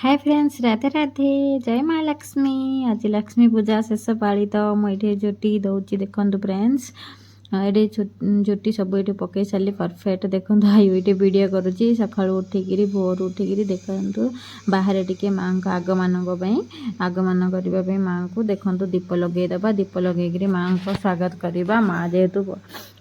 ହାଏ friends, Radhe Radhe, ଜୟ ମା ଲକ୍ଷ୍ମୀ। ଆଜି ଲକ୍ଷ୍ମୀ ପୂଜା ଶେଷ ପାଳି ତ ମୁଁ ଏଇଠି ଝୋଟି ଦେଉଛି। ଦେଖନ୍ତୁ ଫ୍ରେଣ୍ଡସ୍, ଏଠି ଝୋଟି ସବୁ ଏଇଠି ପକେଇ ସାରିଲି ପରଫେକ୍ଟ। ଦେଖନ୍ତୁ, I ଏଇଠି ଭିଡ଼ିଓ କରୁଛି। ସକାଳୁ ଉଠିକିରି, ଭୋରୁ ଉଠିକିରି ଦେଖନ୍ତୁ, ବାହାରେ ଟିକେ ମାଆଙ୍କ ଆଗମାନଙ୍କ ପାଇଁ, ଆଗମନ କରିବା ପାଇଁ ମାଆଙ୍କୁ ଦେଖନ୍ତୁ ଦୀପ ଲଗେଇଦେବା। ଦୀପ ଲଗେଇକିରି ମାଆଙ୍କ ସ୍ୱାଗତ କରିବା। ମା' ଯେହେତୁ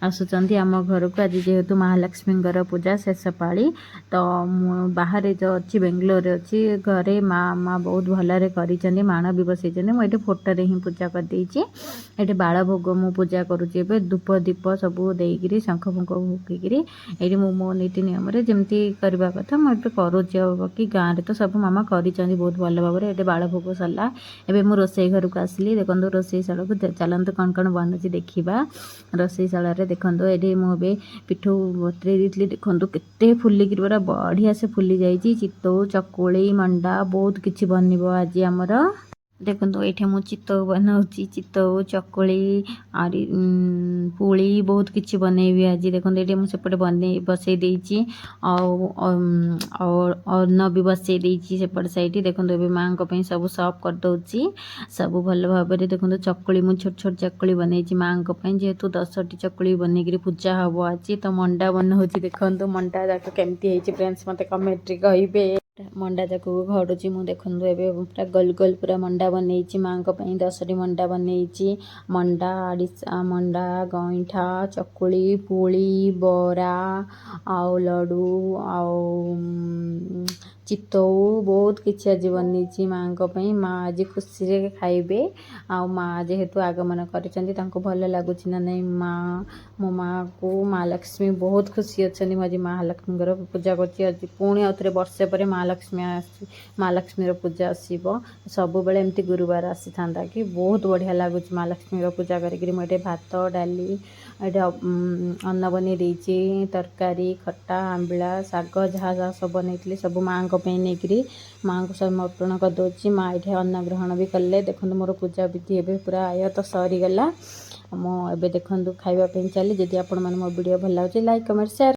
ଆସୁଛନ୍ତି ଆମ ଘରକୁ, ଆଜି ଯେହେତୁ ମହାଲକ୍ଷ୍ମୀଙ୍କର ପୂଜା ଶେଷ ପାଳି, ତ ମୁଁ ବାହାରେ ଯେଉଁ ଅଛି, ବେଙ୍ଗଲୋରରେ ଅଛି। ଘରେ ମା ବହୁତ ଭଲରେ କରିଛନ୍ତି, ମାଣ ବି ବସେଇଛନ୍ତି। ମୁଁ ଏଇଠି ଫଟୋରେ ହିଁ ପୂଜା କରିଦେଇଛି। ଏଠି ବାଳଭୋଗ ମୁଁ ପୂଜା କରୁଛି ଏବେ। ଧୂପ ଦୀପ ସବୁ ଦେଇକିରି, ଶଙ୍ଖ ଫୁଙ୍ଖ ଫୁଙ୍କିକିରି ଏଇଠି ମୁଁ ମୋ ନୀତି ନିୟମରେ ଯେମିତି କରିବା କଥା ମୁଁ ଏବେ କରୁଛି। ଆଉ ବାକି ଗାଁରେ ତ ସବୁ ମାମା କରିଛନ୍ତି ବହୁତ ଭଲ ଭାବରେ। ଏଠି ବାଳଭୋଗ ସରିଲା, ଏବେ ମୁଁ ରୋଷେଇ ଘରକୁ ଆସିଲି। ଦେଖନ୍ତୁ, ରୋଷେଇ ଶାଳକୁ ଚାଲନ୍ତୁ, କ'ଣ କ'ଣ ବନୁଛି ଦେଖିବା। ରୋଷେଇ ଶାଳରେ ଦେଖନ୍ତୁ, ଏଠି ମୁଁ ଏବେ ପିଠଉ ବତୁରେଇ ଦେଇଥିଲି। ଦେଖନ୍ତୁ, କେତେ ଫୁଲିକିରି ପୁରା ବଢ଼ିଆ ସେ ଫୁଲି ଯାଇଛି। ଚିତଉ, ଚକୁଳି, ମଣ୍ଡା, ବହୁତ କିଛି ବନିବ ଆଜି ଆମର। ଦେଖନ୍ତୁ, ଏଇଠି ମୁଁ ଚିତଉ ବନାଉଛି। ଚିତଉ, ଚକୁଳି, ଆହୁରି ପୁଳି, ବହୁତ କିଛି ବନେଇବି ଆଜି। ଦେଖନ୍ତୁ, ଏଇଠି ମୁଁ ସେପଟେ ବନେଇ ବସେଇ ଦେଇଛି ଆଉ ଅନ୍ନ ବି ବସେଇ ଦେଇଛି ସେପଟେ ସାଇଡ଼୍। ଦେଖନ୍ତୁ, ଏବେ ମାଆଙ୍କ ପାଇଁ ସବୁ ସର୍ଭ କରିଦେଉଛି ସବୁ ଭଲ ଭାବରେ। ଦେଖନ୍ତୁ, ଚକୁଳି ମୁଁ ଛୋଟ ଛୋଟ ଚକୁଳି ବନେଇଛି ମାଆଙ୍କ ପାଇଁ, ଯେହେତୁ 10ଟି ଚକୁଳି ବନେଇକିରି ପୂଜା ହେବ ଆଜି। ତ ମଣ୍ଡା ବନଉଛି। ଦେଖନ୍ତୁ, ମଣ୍ଡା ଯାକ କେମିତି ହେଇଛି ଫ୍ରେଣ୍ଡସ୍, ମୋତେ କମେଣ୍ଟରେ କହିବେ। ମଣ୍ଡା ଯାକୁ ଘଡୁଛି ମୁଁ। ଦେଖନ୍ତୁ, ଏବେ ପୁରା ଗୋଲ ଗୋଲ ପୁରା ମଣ୍ଡା ବନେଇଛି ମାଆଙ୍କ ପାଇଁ। 10ଟି ମଣ୍ଡା ବନେଇଛି। ମଣ୍ଡା, ଆଡ଼ିସା ମଣ୍ଡା, ଗଇଁଠା, ଚକୁଳି, ପୁଳି, ବରା ଆଉ ଲଡ଼ୁ ଆଉ ଚିତଉ, ବହୁତ କିଛି ଆଜି ବନେଇଛି ମାଆଙ୍କ ପାଇଁ। ମା ଆଜି ଖୁସିରେ ଖାଇବେ। ଆଉ ମା ଯେହେତୁ ଆଗମନ କରିଛନ୍ତି, ତାଙ୍କୁ ଭଲ ଲାଗୁଛି ନା ନାହିଁ? ମା, ମୋ ମାଆକୁ, ମା ଲକ୍ଷ୍ମୀ ବହୁତ ଖୁସି ଅଛନ୍ତି। ମୁଁ ଆଜି ମା ଲକ୍ଷ୍ମୀଙ୍କର ପୂଜା କରୁଛି। ଆଜି ପୁଣି ଆଉ ଥରେ ବର୍ଷେ ପରେ ମା ଲକ୍ଷ୍ମୀ ଆସି, ମା ଲକ୍ଷ୍ମୀର ପୂଜା ଆସିବ। ସବୁବେଳେ ଏମିତି ଗୁରୁବାର ଆସିଥାନ୍ତା କି, ବହୁତ ବଢ଼ିଆ ଲାଗୁଛି ମା ଲକ୍ଷ୍ମୀର ପୂଜା କରିକିରି। ମୁଁ ଏଠି ଭାତ, ଡାଲି, ଏଠି ଅନ୍ନ ବନେଇ ଦେଇଛି। ତରକାରୀ, ଖଟା, ଆମ୍ବିଳା, ଶାଗ, ଯାହା ଯାହା ସବୁ ବନେଇଥିଲି, ସବୁ ମାଆଙ୍କ ପାଇଁ ନେଇକିରି ମାଆଙ୍କୁ ସମର୍ପଣ କରିଦେଉଛି। ମା ଏଠି ଅନ୍ନ ଗ୍ରହଣ ବି କଲେ। ଦେଖନ୍ତୁ, ମୋର ପୂଜା ବିଧି ଏବେ ପୁରା ଆୟତ ସରିଗଲା। ମୁଁ ଏବେ ଦେଖନ୍ତୁ ଖାଇବା ପାଇଁ ଚାଲି। ଯଦି ଆପଣମାନେ ମୋ ଭିଡ଼ିଓ ଭଲ ଲାଗୁଛି, ଲାଇକ୍, କମେଣ୍ଟ, ସେୟାର।